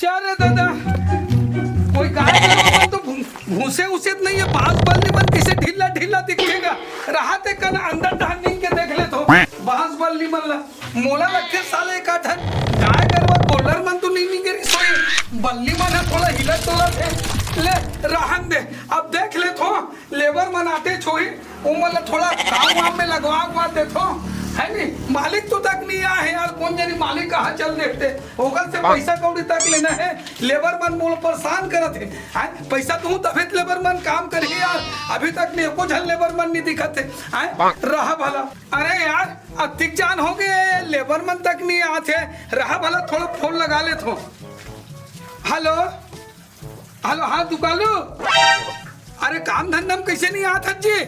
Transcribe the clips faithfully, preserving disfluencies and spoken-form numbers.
क्या रे दादा, कोई गाय गरवा मन तो भू-, भूसे उसे नहीं है, बांस बल्ली मन कैसे ढीला ढीला दिखेगा। रहा ते कन अंदर डहर नींद के देख ले तो बांस बल्ली मन ला। मोला लगथे साले एक आध गाय गरवा गोल्लर मन तो नहीं निकरी सोई, बल्ली मन ह थोड़ा हिलत डोलत हे। ले रहन दे, अब देख ले तो लेबर मन आते छोही, ओमन ला थोड़ा काम वाम में लगवा उगवा देथो, है नी? मालिक तो तक नहीं आए हे यार, कोन जनी मालिक कहाँ चल देते, ओकर से पैसा कौड़ी तक लेना है। लेबर मन मोला परेशान करत हे, हैं? पैसा दूँ तभे त लेबर मन काम करही यार, अभी तक में एको झन लेबर मन नहीं दिखत हे, हैं? रहा भला। अरे यार, अतिक जान हो गए, लेबर मन तक नहीं आत हे, रहा भला थोड़ा फोन लगा लेथो। हेलो, हेलो, हाँ दुकालू, अरे काम धंधा में कैसे नहीं आत हस जी?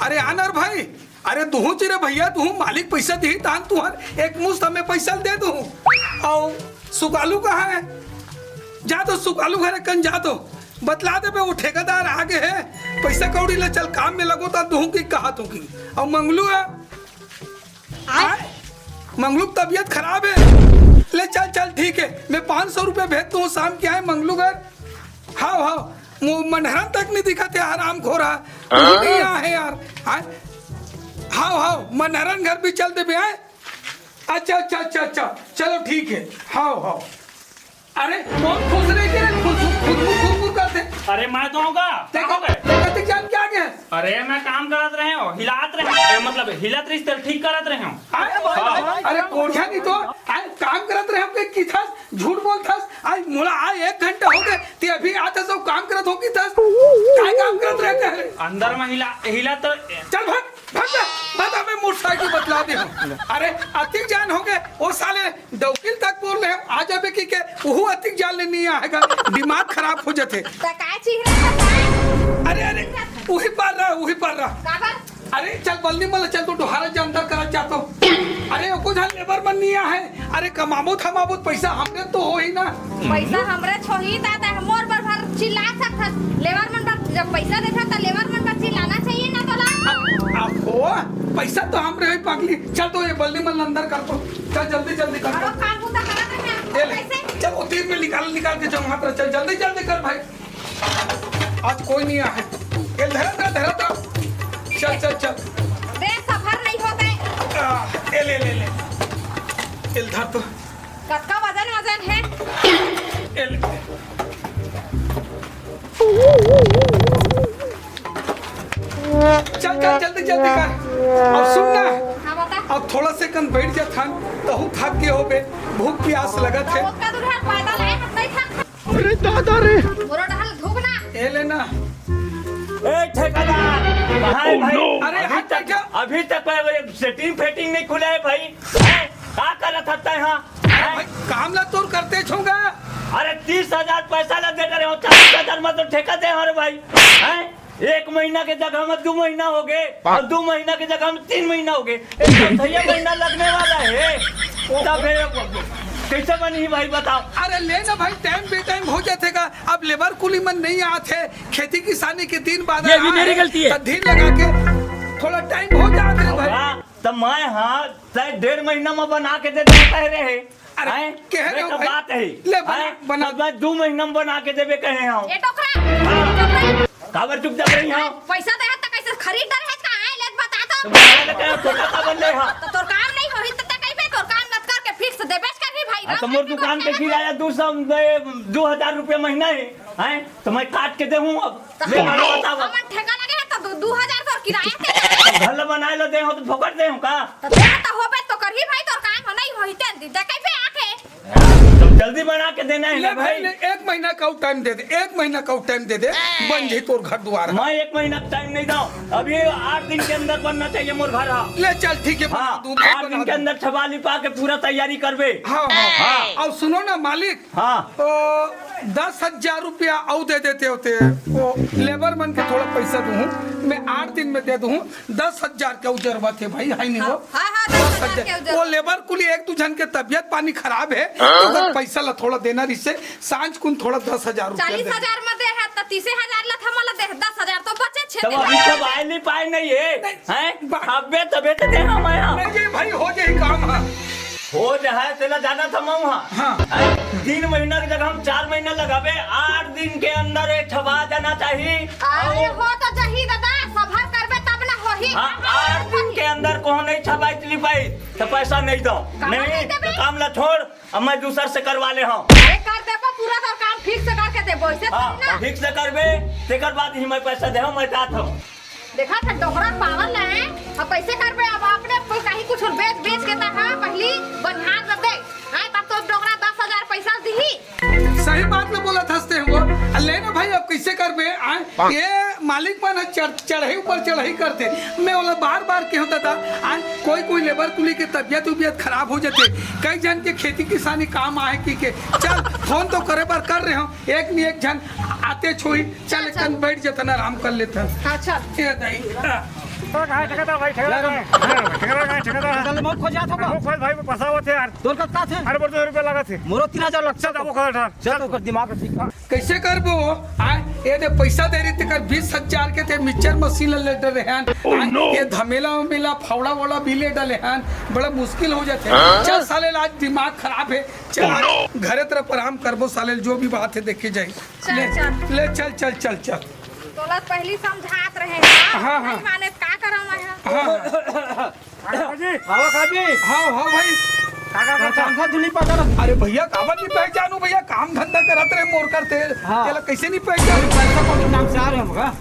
अरे आनर भाई, अरे तुहूँ चिरे भैया, तुहूँ मालिक पैसा दिही तान तुहर एक मुश्त हमें पैसा दे दूँ। अउ सुकालू कहाँ है? जा तो सुकालू घरे कन जा तो बतला देबे, वो ठेकेदार आ गए है, पैसा कौड़ी ले चल काम में लगो ता तुहूँ की कहा तू की। अउ मंगलू है, आय? मंगलू की तबीयत खराब है। ले चल, चल, ठीक है, मैं पाँच सौ रुपया भेज दूँ शाम के आए मंगलू घर। हाव, हाव, वो मनहरन तक नहीं दिखत है, हराम खोरा। वो नहीं आ है यार। आय? हाव, हाव, मनहरन घर भी चल देबे, आय? अच्छा, अच्छा, अच्छा, अच्छा, चलो ठीक है। हाव, हाव। अरे, कौन खुश रहे के रे? खुश, खुश, खुश, खुश करते। अरे, मैं तो होगा। देखो, देखो, ते जान क्या गया? अरे, मैं काम करत रहे हो, हिलात रहे हो, ए, मतलब, हिलत रहिस तेल ठीक करत रहे हो। अरे, हाँ। अरे, कोढ़िया नहीं तो, आय, काम करत रहे हो के की थस, झूठ बोल थस, आय, मोला आय एक घंटा हो गए, ते अभी आत हस, काम करत हो की थस, काय काम करत रहे ते? अंदर में हिला, हिला तो चल भाग, भाग, भाग, भाग, मैं मोटरसाइकिल बतला दे हूँ। अरे, अतिक जान हो गए, वो साले दौकिल तक बोल रहे हैं, आ जाबे की के, उहू अतिक जान ले नहीं आएगा, दिमाग खराब हो जाते। त का चीज रहा था? अरे, अरे, उही पार रहा, उही पार रहा। काबर? अरे, चल बल्ली मल, चल तू डोहारा जा अंदर करा जा तो। अरे, एको झन लेबर मन नहीं आ है। अरे, कमाबो थमाबो त पैसा हमरे तो होही ना। पैसा हमरे छोही ता, ता मोर बर भर चिल्ला सकथस। लेबर मन बर जब पैसा देथस त लेबर मन बर चिल्लाना चाहिए ना तोला। अहो, पैसा तो हमरे होही पागली। चल तो ये बल्ली मन अंदर कर तो। चल जल्दी जल्दी कर अरे तो। काम बुता करत रहे हैं। ये ले। कैसे? चल वो तीर में निकाल निकाल के जमा कर। चल जल्दी जल्दी कर भाई। आज कोई नहीं आए। ये धरा था, धरा था। चल चल चल। बे सफर नहीं होता है। आ, ये ले ले ले। ये धर तो। कतका वजन वजन है? ये ले। चल चल जल्दी जल्दी कर। अब सुन ना। हाँ बता। अब थोड़ा से कन बैठ जा थान, तहू थक गए होबे, भूख प्यास लगत है। तो ओतका दूर है, पैदल आए, हम नहीं थक। अरे दादा रे। मोरो डहल धूप ना। ए लेना। ए ठेकेदार, कहाँ है भाई? अरे अभी हट तक, जा। अभी तक मैं वो सेटिंग फेटिंग नहीं खुला है भाई। हैं? का करत हत्ता यहाँ? हैं? भाई, काम ला तोर करते छूंगा। अरे तीस हजार पैसा ला दे रहे हो, चालीस हजार में तो ठेका दे हो रे भाई। हैं? एक महीना के जगह में दो महीना हो गए और दो महीना के जगह में तीन महीना हो गए। एक चौथाई महीना लगने वाला है, तब है, कैसे बनी भाई बताओ? अरे ले ना भाई, टाइम पे टाइम हो जातेगा। अब लेबर कुली मन नहीं आते, खेती किसानी के दिन बाद ये भी मेरी गलती है। तो धीर लगा के थोड़ा टाइम हो जाते रे भाई। हाँ, तो मैं हाँ तय डेढ़ महीना में बना के दे देता है रे। अरे, हैं? कह रहे हो भाई? बात है। ले, बना, हैं? बना। तो मैं दो महीना में बना के देबे कहे हूँ। ए टोकरा, हाँ। टोकरा। काबर चुपचाप रही हूँ? पैसा दे त कैसे खरीद डरे है का? आए ले बता तो। तो बना ले कहे, छोटा काबर ले हाँ। तो तोर काम नहीं होही त कहीं पे तोर काम नत करके फिक्स देबेच करही भाई। हाँ, तो मोर दुकान के किराया दो सौ, दो हजार रुपया महीना है, हैं? तो मैं काट के दे हूँ अब। तो ले, हम, बताओ। हमन ठेका लगे है तो दो, दो हजार तोर किराया दे। घर ला बनाए ला दे हो तो फोकट दे हो का? तो दे तो होबे तो करही भाई, तोर काम हो नहीं होही ते दे, दे कहीं पे आके। तुम जल्दी बना के देना है ले ना भाई, भाई। ले, एक महीना का टाइम दे दे, एक महीना का टाइम दे दे, बन जाई तोर घर द्वार। मैं एक महीना का टाइम नहीं दूँ, अभी आठ दिन के अंदर बनना चाहिए मोर घर। हाँ। ले चल ठीक है, बना हाँ, दूँ, आठ दिन के अंदर छबाली पा के पूरा तैयारी करबे। हाँ, हाँ। हाँ। अब सुनो ना मालिक, हाँ। तो दस हजार रुपया अउ दे देते होते, वो लेबर मन के थोड़ा पैसा दूँ, मैं आठ दिन में दे दूँ, दस हजार के अउ जरूरत है भाई, है नहीं वो? हाँ, हाँ, दस हजार के अउ जरूरत। वो लेबर कुली एक दू झन के तबियत पानी खराब है, तो अगर पैसा ला थोड़ा देना रिसे, सांझ कुन थोड़ा दस हजार रुपया चालीस हजार में दे है, तो तीस हजार ला थमा ला दे, दस हजार तो बचे छे तब दिन। अभी सब आए नहीं पाए नहीं है, नहीं, हैं? बा- अबे तबे तो दे हम आया। नहीं, ये भाई हो जाए काम, हाँ। हो जाए तेला जाना था मऊ हा। हाँ। हैं? तीन महीना के जगह हम चार महीना लगाबे, आठ दिन के अंदर एक ठबा जाना चाहिए। अरे हो तो जही दादा, सबर करबे तब ना होही। हाँ, आठ दिन के अंदर कोहूँ नहीं ठबा इतनी पाई तो पैसा नहीं दो। कामा नहीं नहीं देबे? तो काम ला छोड़, अब मैं दूसर से करवा ले हूँ। अरे कर देबो पूरा तोर काम ठीक से करके देबो, ऐसे हाँ, थोड़ी ना। ठीक से करबे, तेकर बाद ही मैं पैसा दे हूँ, मैं जात हूँ। देखा था डोकरा पावर ले हैं, अब कैसे करबे? अब अपने प-, कहीं कुछ बेच, बेच के ता, हाँ, पहली बनिहार रह दे। हाँ, तब तो डोकरा दस हजार पैसा दिही। सही बात ले बोला था हंसते हुआ। आ, ले ना भाई, अब कैसे करबे? आए, ये मालिक मन ह चढ़-, चढ़ाई ऊपर चढ़ाई करते। मैं ओला बार-बार कहूँ दादा, आए, कोई-कोई लेबर कुली के तबियत उबियत खराब हो जाते। कई जन के खेती किसानी काम आए की के। चल, फोन तो करे बर कर रहे हो, एक न एक झन आते छोही। चल, चल, एक कन चल। बैठ जतन, आराम कर लेतन। हाँ, चल। ये दाई। तो कहाँ ठेकेदार भाई, ठेकेदार भाई। हाँ, ठेकेदार भाई, ठेकेदार। चल, मौत खो जात होगा। मौत खो भाई, पसावत है यार। तोर कतका थे? अरे, बोल, दो रुपया लगा थे। मोरो तीन हजार लगता चल, था। वो खड़ा था। चल, तो कर दिमाग ठीक कर। कैसे करबो? आए, ये दे पैसा दे रही तेकर बीस हजार के ते मिक्सचर मशीन ले डरे हैं। आए, ये धमेला उमेला, फावड़ा वाला भी ले डले हैं। बड़ा मुश्किल हो जाते हैं। चल, साले, आज दिमाग खराब है। चल, आज घरे तरफ आराम करबो, साले, जो भी बात है, देखे जाए। चल, ले, चल। ले, चल, चल, चल, चल। तोला पहली समझात रहे हैं। हाँ, हाँ। नहीं माने, का करम है? हाँ, हाँ। काका जी। हाँ, हाँ, भाई। काका, काका। पहचान था, तू नहीं पहचाना? अरे भैया, काबर नहीं पहचानू भैया, काम धंधा करत रहे मोर करते। हाँ। तेला कैसे नहीं पहचानू? पैसा कौड़ी नाम से आ रहे हम का?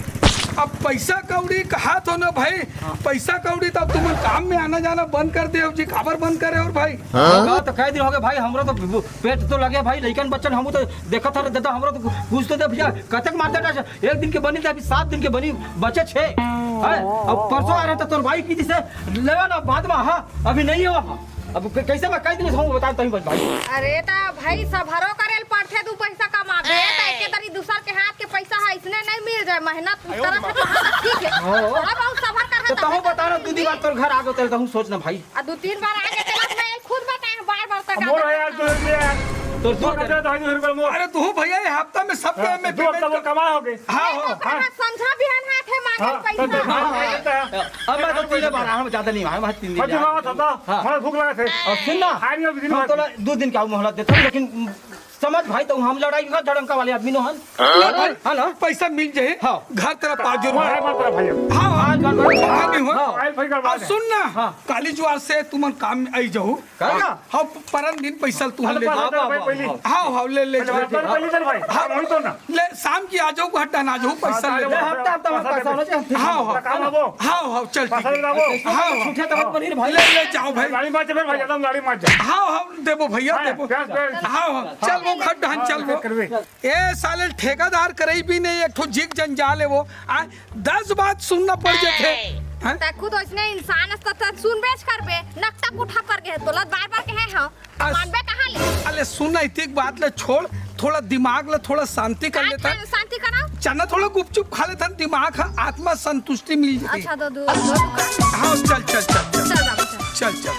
अब पैसा कौड़ी कहा तो ना भाई, हाँ। पैसा कौड़ी तो अब तुमन काम में आना जाना बंद कर दे हो जी, काबर बंद करे हो भाई? हाँ? तो कह दी होगे भाई, हमरो तो पेट तो लगे भाई, लइकन बच्चन हमू तो देखत हर दादा, हमरो तो कुछ तो दे भैया, कतक मारते टा-, एक दिन के बनी दे, अभी सात दिन के बनी बचे छे। हैं? अब परसों आ रहे तो तोर भाई की दिसे लेवा ना बाद में, हाँ, अभी नहीं हो। अब क-, कैसे मैं कह दिन हम बता तहीं बस भाई। अरे त भाई, सबहरो करेल पड़थे, दू पैसा कमाबे, त एके दरी दूसर के हाथ के पैसा है, इसने नहीं मिल जाए, मेहनत तरह से कमाना ठीक है। हाँ। थोड़ा बहुत सबर कर तो तहूँ बता ना, दू दिन बाद तोर घर आ गो, तेरे तहूँ सोच ना भाई। आ दू तीन बार आगे चलत मैं खुद बताए हूँ, बार बार तक मोर आगे है यार, दो रुपया यार। तोर दो मोर रुपया। दो रुपया मोर। अरे तू भैया, ये हफ्ता में सब हाँ, टाइम में दो हफ्ता पेमेंट वो कर कमा हो गए। हाँ, ए, हाँ, तो हाँ। कहा संझा बिहान हाथ है मांगे हाँ, पैसा। तो दो, हाँ, हाँ, हाँ। अब मैं तो तीन बार आया हूँ, ज्यादा नहीं आया, मैं तीन दिन मैं आया। दिमाग था, हाँ। मैं भूख लगा थे। हाँ। और सुन ना, आ रही हो, दिन हम भर। तो ना दो दिन का मोहलत देता हूँ, लेकिन समझ भाई, तो हम लड़ाई का झड़ंका वाले आदमी नो हन। हाँ भाई, हाँ ना? पैसा मिल जाए, हाँ। घर तरफ आ जरूर। हाँ, हाँ, हाँ, भाई। हाँ, हाँ, हाँ, घर पर। हाँ, नहीं हुआ। हाँ। आइल भाई का और बात है। सुन ना, हाँ। काली जुआर से तुमन काम में आई जाओ। काला? हाँ, परन दिन पैसा तू अरे, ले जा। बात है, भाई, पहली। हाँ, हाँ, ले, ले, पहले ले। बात कर, पहले चल भाई। हाँ। वही तो ना। ले, शाम की आ जाओ, हटा ना जाओ, पैसा हाँ, ले ले, जाओ। हफ्ता, हफ्ता में पैसा पैसा होना चाहिए। हाँ, हाँ। काम हबो। हाँ, हाँ, चल, ठीक पैसा है। ले जाओ। हाँ, हाँ। छूटे तो मत बनी रे भाई। ले, ले जाओ भाई। गाड़ी मत जा भाई, एकदम गाड़ी मत जा। हाँ, हाँ, देबो भैया, हाँ, देबो। प्याज, प्याज। हाँ, हाँ, चल वो खड्डा, हाँ, चल वो। करबे। ए साले ठेकेदार करई भी नहीं, एक ठो जिग जंजाल है वो। आ, दस बात सुनना पड़ जाथे। हैं? तै खुद ओइसने इंसान अस त सुनबेच करबे, नकटा कोठा पर के तोला बार-बार कहे हंव, अस-, मानबे कहाँ ले? अले सुन ना, इतिक बात ले छोड़, थोड़ा दिमाग ले थोड़ा शांति कर का लेथन। शांति कराओ? चना थोड़ा गुपचुप खा लेथन, दिमाग ह आत्मा संतुष्टि मिल जाही। अच्छा, तो दू, दू, दू का? हाँ, चल, चल, चल, चल। चल बाबू, चल। चल, चल।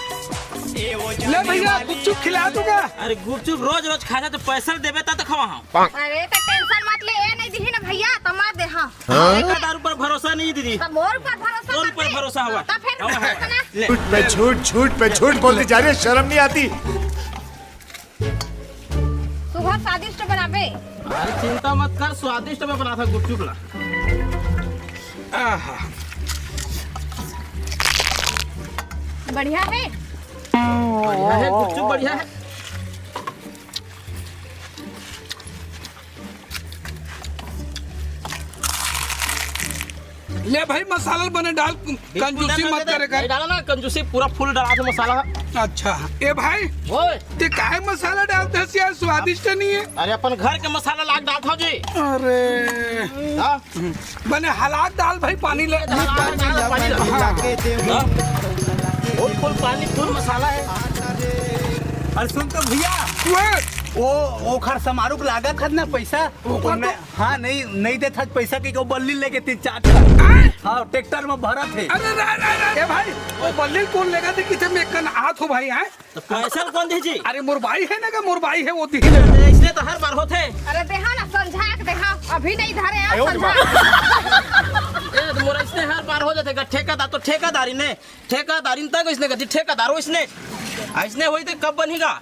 ले भैया, गुपचुप खिला दूंगा। अरे गुपचुप रोज रोज खाथे त पैसा देबे त, त खवा हम। अरे त tension मत ले, ए नहीं दिही ना भैया, त मत दे, हाँ। हाँ? एक दारू पर भरोसा नहीं दीदी। त मोर ऊपर भरोसा तोर मत ऊपर दे। भरोसा हुआ। त फिर हवा है। इतना ले। झूठ पे झूठ, झूठ पे झूठ बोलती जा रही है, शर्म नहीं आती? सुबह स्वादिष्ट बनाबे। अरे चिंता मत कर, स्वादिष्ट में बना था गुपचुप ला। आहा। बढ़िया है। बढ़िया है, गुपचुप बढ़िया है। ले भाई, मसाला बने डाल, बिल्कुल कंजूसी ना मत करे कर। नहीं डाला ना, कंजूसी पूरा full डाला था मसाला। अच्छा, ए भाई, ओए। ते काहे मसाला डालते हस यार, स्वादिष्ट नहीं है। अरे अपन घर के मसाला लाग डालत हव जी। अरे। हाँ। बने हालात डाल भाई, पानी ले। हाँ, पानी डाल, पानी डाल। हाँ। हाँ। Full, full पानी, full मसाला है। अरे सुन तो भैया, ओए। वो ओखर समारोह के लागत हत ना पैसा, ओखर उनमें तो हाँ, नहीं, नहीं देत हस पैसा कि को बल्ली लेके तीन चार ठन। आय? हाँ, ट्रैक्टर में भरत हे। अरे, रे, रे, रे, ए भाई, वो बल्ली कौन लेगा थे, किथे में कन आत हो भाई, आय? तो पैसा कौन दे जी? अरे, मोर भाई है ना का, मोर भाई है, वो दिही। अरे, इसने तो हर बार होथे। अरे, देहा ना, संझा के देहा, अभी नहीं धरे, आ, आयो रे संझा। बाप। ए, तो मोर अइसने हर बार हो जाथे गा, ठेकेदार तो ठेकेदारी ने, ठेकेदारी तक अइसने कथे, ठेकेदार अइसने, अइसने होई ते कब बनही गा?